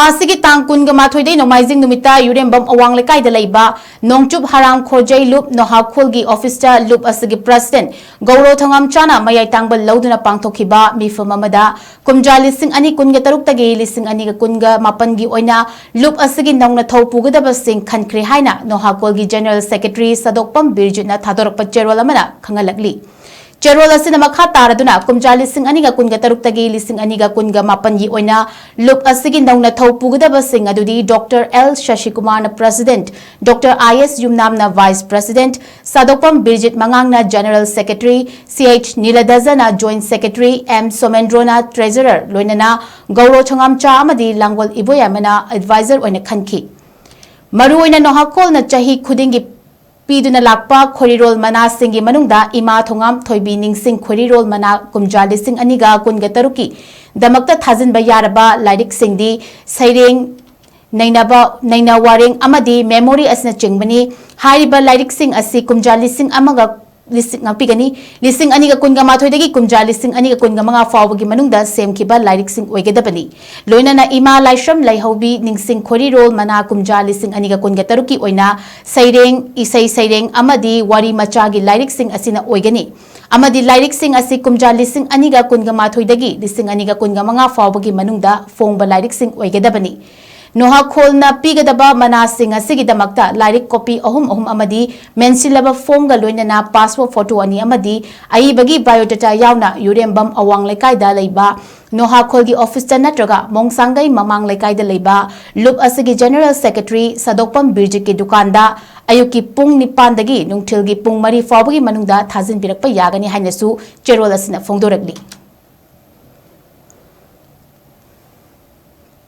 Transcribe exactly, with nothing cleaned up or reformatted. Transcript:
ꯊꯥ ꯑꯁꯤꯒꯤ ꯇꯥꯡ ꯀꯨꯟꯒ ꯃꯥꯊꯣꯏꯗꯩ ꯅꯣꯡꯃꯥꯏꯖꯤꯡ ꯅꯨꯃꯤꯠꯇ ꯌꯨꯔꯦꯝꯕꯝ ꯑꯋꯥꯡ ꯂꯩꯀꯥꯏꯗ ꯂꯩꯕ ꯅꯣꯡꯆꯨꯞ ꯍꯔꯥꯡ ꯈꯣꯔꯖꯩ ꯂꯨꯞ ꯅꯣꯍꯥꯈꯣꯜꯒꯤ ꯑꯣꯐꯤꯁꯇ ꯂꯨꯞ ꯑꯁꯤꯒꯤ ꯄ꯭ꯔꯁꯤꯗꯦꯟꯠ ꯒꯧꯔꯣ ꯊꯣꯉꯥꯝꯆꯥꯅ ꯃꯌꯥꯏ ꯇꯥꯡꯕ ꯂꯧꯗꯨꯅ ꯄꯥꯡꯊꯣꯛꯈꯤꯕ ꯃꯤꯐꯝ ꯑꯃꯗ ꯀꯨꯝꯖꯥ ꯂꯤꯁꯤꯡ ꯑꯅꯤ ꯀꯨꯟꯒ ꯇꯔꯨꯛꯇꯒꯤ ꯂꯤꯁꯤꯡ ꯑꯅꯤꯒ ꯀꯨꯟꯒ ꯃꯥꯄꯟꯒꯤ ꯑꯣꯏꯅ ꯂꯨꯞ ꯑꯁꯤꯒꯤ ꯅꯧꯅ ꯊꯧ ꯄꯨꯒꯗꯕꯁꯤꯡ ꯈꯟꯈ꯭ꯔꯦ ꯍꯥꯏꯅ ꯅꯣꯍꯥꯈꯣꯜꯒꯤ ꯖꯦꯅꯔꯦꯜ ꯁꯦꯀ꯭ꯔꯦꯇꯔꯤ ꯁꯥꯗꯣꯛꯄꯝ ꯕꯤꯔꯖꯤꯠꯅ ꯊꯥꯗꯣꯔꯛꯄ ꯆꯦꯔꯣꯜ ꯑꯃꯅ ꯈꯪꯍꯜꯂꯛꯂꯤ꯫ ꯆꯦꯔꯣꯜ ꯑꯁꯤꯅ ꯃꯈꯥ ꯇꯥꯔꯗꯨꯅ ꯀꯨꯝꯖꯥ ꯂꯤꯁꯤꯡ ꯑꯅꯤꯒ ꯀꯨꯟꯒ ꯇꯔꯨꯛꯇꯒꯤ ꯂꯤꯁꯤꯡ ꯑꯅꯤꯒ ꯀꯨꯟꯒ ꯃꯥꯄꯟꯒꯤ ꯑꯣꯏꯅ ꯂꯨꯞ ꯑꯁꯤꯒꯤ ꯅꯧꯅ ꯊꯧ ꯄꯨꯒꯗꯕꯁꯤꯡ ꯑꯗꯨꯗꯤ ꯗꯣꯛꯇꯔ ꯑꯦꯜ ꯁꯁꯤꯀꯨꯃꯥꯔꯅ ꯄ꯭ꯔꯁꯤꯗꯦꯟꯠ, ꯗꯣꯛꯇꯔ ꯑꯥꯏ ꯑꯦꯁ ꯌꯨꯝꯅꯥꯝꯅ ꯚꯥꯏꯁ ꯄ꯭ꯔꯁꯤꯗꯦꯟꯠ, ꯁꯥꯗꯣꯛꯄꯝ ꯕꯤꯔꯖꯤꯠ ꯃꯉꯥꯡꯅ ꯖꯦꯅꯔꯦꯜ ꯁꯦꯀ꯭ꯔꯦꯇꯔꯤ, ꯁꯤ ꯑꯩꯆ ꯅꯤꯂꯗꯖꯅ ꯖꯣꯏꯟꯠ ꯁꯦꯀ꯭ꯔꯦꯇꯔꯤ, ꯑꯦꯝ ꯁꯣꯃꯦꯟꯗ꯭ꯔꯣꯅ ꯇ꯭ꯔꯦꯖꯔꯔ, ꯂꯣꯏꯅꯅ ꯒꯧꯔꯣ ꯊꯣꯉꯥꯝꯆꯥ ꯑꯃꯗꯤ ꯂꯥꯡꯒꯣꯜ ꯏꯕꯣꯌꯥꯏꯃꯅ ꯑꯦꯗꯚꯥꯏꯖꯔ ꯑꯣꯏꯅ ꯈꯟꯈꯤ꯫ ꯃꯔꯨꯑꯣꯏꯅ ꯅꯣꯍꯥꯈꯣꯜꯅ ꯆꯍꯤ ꯈꯨꯗꯤꯡꯒꯤ ꯄꯤꯗꯨꯅ ꯂꯥꯛꯄ ꯈꯣꯔꯤꯔꯣꯜ ꯃꯅꯥꯁꯤꯡꯒꯤ ꯃꯅꯨꯡꯗ ꯏꯃꯥ ꯊꯣꯉꯥꯝ ꯊꯣꯏꯕꯤ ꯅꯤꯡꯁꯤꯡ ꯈꯣꯔꯤꯔꯣꯜ ꯃꯅꯥ ꯀꯨꯝꯖꯥ ꯂꯤꯁꯤꯡ ꯑꯅꯤꯒ ꯀꯨꯟꯒ ꯇꯔꯨꯛꯀꯤ ꯗꯃꯛꯇ ꯊꯥꯖꯤꯟꯕ ꯌꯥꯔꯕ ꯂꯥꯏꯔꯤꯛꯁꯤꯡꯗꯤ ꯁꯩꯔꯦꯡ, ꯅꯩꯅꯕ, ꯅꯩꯅ ꯋꯥꯔꯦꯡ ꯑꯃꯗꯤ ꯃꯦꯃꯣꯔꯤ ꯑꯁꯤꯅꯆꯤꯡꯕꯅꯤ꯫ ꯍꯥꯏꯔꯤꯕ ꯂꯥꯏꯔꯤꯛꯁꯤꯡ ꯑꯁꯤ ꯀꯨꯝꯖꯥ ꯂꯤꯁꯤꯡ ꯑꯃꯒ ꯂꯤꯁꯤꯡ, ꯉꯥꯛꯄꯤꯒꯅꯤ, ꯂꯤꯁꯤꯡ ꯑꯅꯤꯒ ꯀꯨꯟꯒ ꯃꯥꯊꯣꯏꯗꯒꯤ ꯀꯨꯝꯖꯥ ꯂꯤꯁꯤꯡ ꯑꯅꯤꯒ ꯀꯨꯟꯒ ꯃꯉꯥ ꯐꯥꯎꯕꯒꯤ ꯃꯅꯨꯡꯗ ꯁꯦꯝꯈꯤꯕ ꯂꯥꯏꯔꯤꯛꯁꯤꯡ ꯑꯣꯏꯒꯗꯕꯅꯤ꯫ ꯂꯣꯏꯅꯅ ꯏꯃꯥ ꯂꯥꯏꯁ꯭ꯔꯝ ꯂꯩꯍꯧꯕꯤ ꯅꯤꯡꯁꯤꯡ ꯈꯣꯔꯤꯔꯣꯜ ꯃꯅꯥ ꯀꯨꯝꯖꯥ ꯂꯤꯁꯤꯡ ꯑꯅꯤꯒ ꯀꯨꯟꯒ ꯇꯔꯨꯛꯀꯤ ꯑꯣꯏꯅ ꯁꯩꯔꯦꯡ, ꯏꯁꯩ ꯁꯩꯔꯦꯡ ꯑꯃꯗꯤ ꯋꯥꯔꯤ ꯃꯆꯥꯒꯤ ꯂꯥꯏꯔꯤꯛꯁꯤꯡ ꯑꯁꯤꯅ ꯑꯣꯏꯒꯅꯤ꯫ ꯑꯃꯗꯤ ꯂꯥꯏꯔꯤꯛꯁꯤꯡ ꯑꯁꯤ ꯀꯨꯝꯖꯥ ꯂꯤꯁꯤꯡ ꯑꯅꯤꯒ ꯀꯨꯟꯒ ꯃꯥꯊꯣꯏꯗꯒꯤ ꯂꯤꯁꯤꯡ ꯑꯅꯤꯒ ꯀꯨꯟꯒ ꯃꯉꯥ ꯐꯥꯎꯕꯒꯤ ꯃꯅꯨꯡꯗ ꯐꯣꯡꯕ ꯂꯥꯏꯔꯤꯛꯁꯤꯡ ꯑꯣꯏꯒꯗꯕꯅꯤ꯫ ꯅꯣꯍꯥꯈꯣꯜꯅ ꯄꯤꯒꯗꯕ ꯃꯅꯥꯁꯤꯡ ꯑꯁꯤꯒꯤꯗꯃꯛꯇ ꯂꯥꯏꯔꯤꯛ ꯀꯣꯄꯤ ꯑꯍꯨꯝ ꯑꯍꯨꯝ ꯑꯃꯗꯤ ꯃꯦꯟꯁꯤꯜꯂꯕ ꯐꯣꯝꯒ ꯂꯣꯏꯅꯅ ꯄꯥꯁꯄꯣꯔꯠ ꯐꯣꯇꯣ ꯑꯅꯤ ꯑꯃꯗꯤ ꯑꯏꯕꯒꯤ ꯕꯥꯏꯑꯣꯗꯥꯇꯥ ꯌꯥꯎꯅ ꯌꯨꯔꯦꯝꯕꯝ ꯑꯋꯥꯡ ꯂꯩꯀꯥꯏꯗ ꯂꯩꯕ ꯅꯣꯍꯥꯈꯣꯜꯒꯤ ꯑꯣꯐꯤꯁꯇ ꯅꯠꯇ꯭ꯔꯒ ꯃꯣꯡꯁꯥꯡꯒꯩ ꯃꯃꯥꯡ ꯂꯩꯀꯥꯏꯗ ꯂꯩꯕ ꯂꯨꯞ ꯑꯁꯤꯒꯤ ꯖꯦꯅꯔꯦꯜ ꯁꯦꯀ꯭ꯔꯦꯇꯔꯤ ꯁꯥꯗꯣꯛꯄꯝ ꯕꯤꯔꯖꯤꯠꯀꯤ ꯗꯨꯀꯥꯟꯗ ꯑꯌꯨꯛꯀꯤ ꯄꯨꯡ ꯅꯤꯄꯥꯟꯗꯒꯤ ꯅꯨꯡꯊꯤꯜꯒꯤ ꯄꯨꯡ ꯃꯔꯤ ꯐꯥꯎꯕꯒꯤ ꯃꯅꯨꯡꯗ ꯊꯥꯖꯤꯟꯕꯤꯔꯛꯄ ꯌꯥꯒꯅꯤ ꯍꯥꯏꯅꯁꯨ ꯆꯦꯔꯣꯜ ꯑꯁꯤꯅ ꯐꯣꯡꯗꯣꯔꯛꯂꯤ꯫